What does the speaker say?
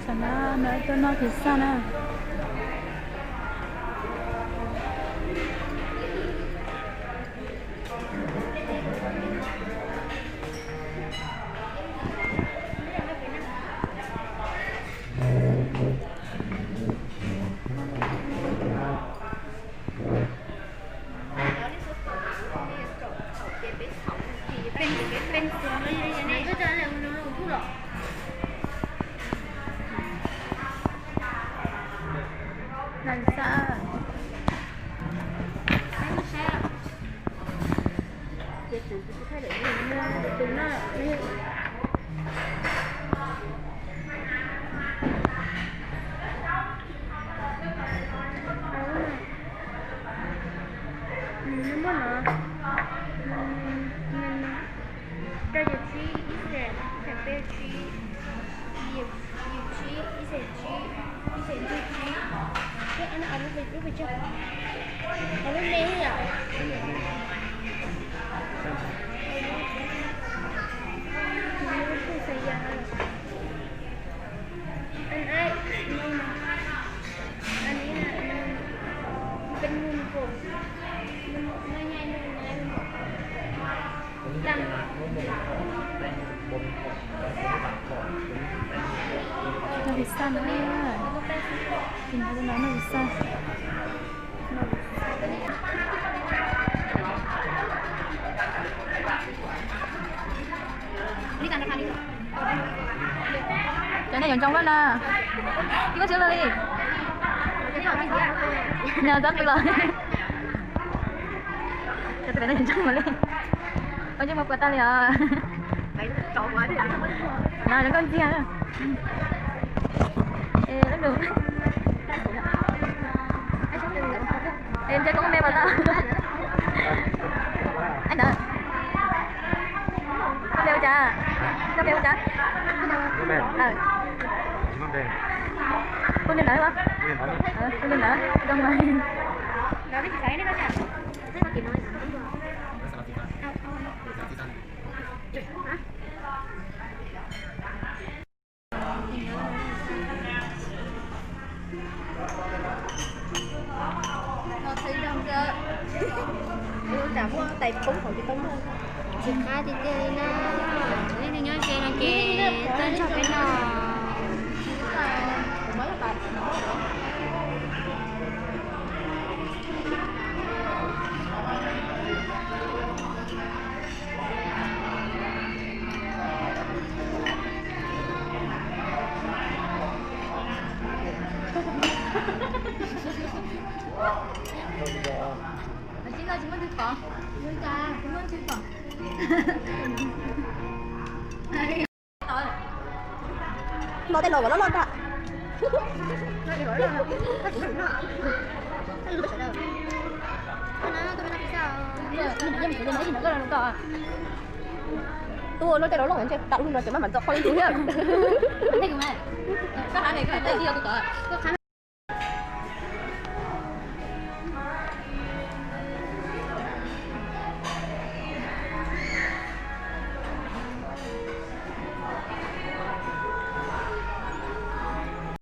Tam no no tuaj noj pizza na. Rau yim tsib, ib xees, ib xees peb tsib, yim, yim tsib, ib xees tsib, ib xees ntuj tsib. Lub pes tsawg? Lub me yom. Lub pes xav yas. Anh ơi, anh ấy là bên Nguồn Cội. Nó, nó nhai luôn, nó ăn. Noj pizza no, tìm thấy nó noj pizza. Cov nej yuav ntsoov lawm na. Tsis koj tsis lawm li. Nws txob pw los. Cov tus nej yuav ntsoov mas li. Ua ntsej muag puas tag li os. No zoo nkauj ntxiag. Ê, lub nus. Ê, ntshe koj me mas tau. Ntawd. Koj npe ua cas? Koj npe ua cas? Koj npe ntawd los? Koj npe ntawd. Zoo mas. Tsis qab tiag tiag li na. Leej twg nyob ze no ces tuaj nrog peb noj. No tej no mas loj loj tag. Tus no tej no loj ntshe tas lub no ces maj mam ntxo qhov ib tus thiab.